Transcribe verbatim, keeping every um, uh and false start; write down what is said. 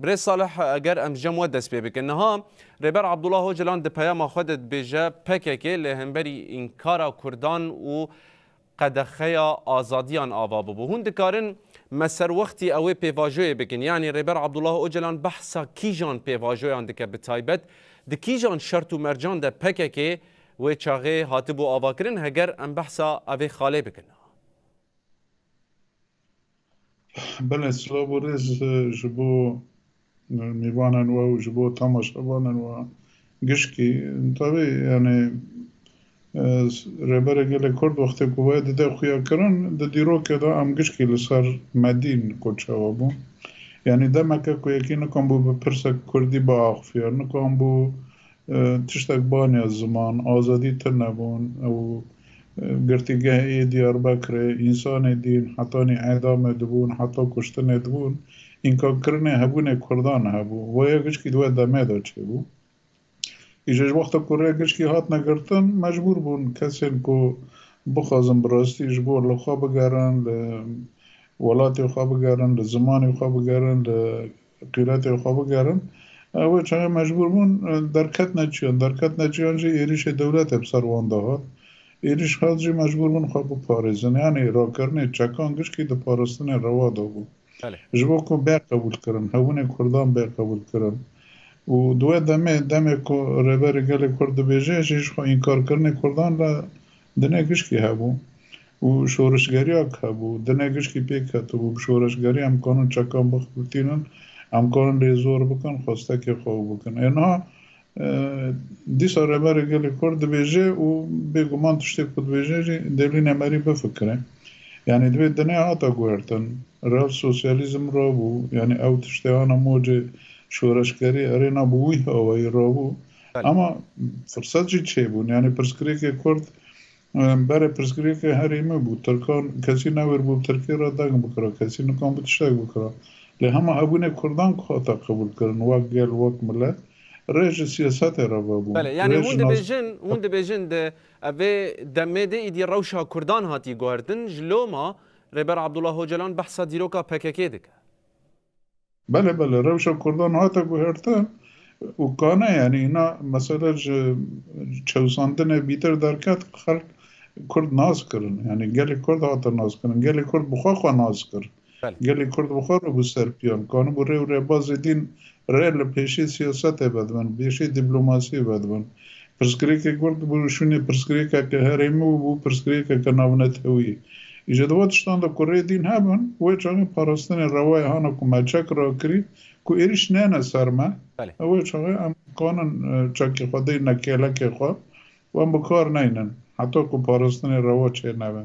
Birêz Salih, eger em ji cem we dest pê bikin. Niha Rêber Abdullah Ocalan di peyama xwe de dibêje P K K li hemberî înkara Kurdan û qedexeya azadiyan ava bûbû. Hûn dikarin me ser wextî ew ê pêvajoyê bikin. Yanî Rêber Abdullah Ocalan behsa kîjan pêvajoyan dike bi taybet? Di kîjan şert û mercan de P K K wê çaxê hatibû avakirin, heger em behsa evê xalê bikin? Belê, silav û rêz, e, ji bo, e, mêvanên we û ji bo temaşevanên we gişkî. Tabî, yanî, e, Rêberê Gelê Kurd wextê ku wê dide xuyakirin, di dîrokê de em gişkî li ser Medîn ku çawa bû. Yanî demeke ku yekî nikan bû bi pirsek kurdî biaxifiya, nikan bû e, tiştek baniya ziman, azadî tune bûn û, e, girtîgehê Diyarbekirê, însanê dîn, hetanî edamê dibûn, heta kuştinê dibûn, înkarkirinê hebûnê Kurdan hebû. Waya gişkî di wê demê de çêbû. Îje ji wexta ku rê gişkî hatine girtin, mecbûr bûn kesên ku bixwazin bi rastî ji bo li xwe bigerin, li welatê xwe bigerin, li zimanê xwe bigerin, li qîretê xwe bigerin. Ew ê çaxê mecbûr bûn, e, derketine çiyan. Derketine çiyan jî êrîşê dewletê bi ser wan de hat. Êrîş hat jî mecbûr bûn xwe biparêzin. Yanî rakirinê çekan gişkî di parastinê rewa de bû. Belê. Ji bo ku bê qebûl kirin, hebûnê Kurdan bê qebûl kirin. Û di wê demê, demê ku Rêberê Gelê Kurd dibêje, jî ji xwe înkarkirinê Kurdan re dinê gişkî hebû. Û şoreşgeriyak hebû, dinê gişkî pêk ketibû, bi şoreşgerî em kanin çekan bixebitînin, em kanin lê zor bikin, xwestekê xwe bikin. Ê niha, e, dîsa Rêberê Gelê Kurd dibêje û bêguman tiştê ku dibêje jî dê lîne merî bifikire. Yanî divê dinê hata guhertin, real sosyalîzm rabû, yanî ew tiştê ana mocê şoreşgerî erê na bi wî awayî rabû. Belê. Ama firset jî çêbûn, yanî pirsgirêkê Kurd Em, berê pirsgirêkê herêmê bû. Tirkan kesî newêr bû bi Tirkiyê re deng bikira, kesî nikan bû tiştek bikira. Lê hema hebûnê Kurdan ku hate qebûlkirin wek gel, wek milet, rê ji siyasetê re vebûn. Belê, yanî Rê hûn ji nas- dibêjin, hûn dibêjin di evê demê de îdî rewşa Kurdan hatî guhertin, ji loma Rêber Abdullah Ocalan behsa dîroka P K K dike. Belê, belê, rewşa Kurdan hate guhertin û kane, yanî îna mesela ji çewsandinê bîtir derket, xelk Kurd nas kirin. Yanî gelê Kurd hate nas kirin. Gelê Kurd bi xwe xwe nas kir. Belê. Gelê Kurd bi xwe re bû serpiyan. Kanibû rê û rêbazê dîn rê li pêşî siyasetê vedibin, pêşî dîplomasiyê vedibin. Pirsgirêkê Kurd bû şûnê pirsgirêkeke herêmî û bû pirsgirêkeke navnetewî. Îje di we tiştan de ku rê dîn hebin, wê çaxê parastinê rewayê hana ku me çek rakirî, ku êrîş nêne ser me, Belê. Ew ê çaxê em kanin, e, çekê xwe deyne kêlekê xwe û em bi kar neynin, heta ku parastinê rewa çê nebe.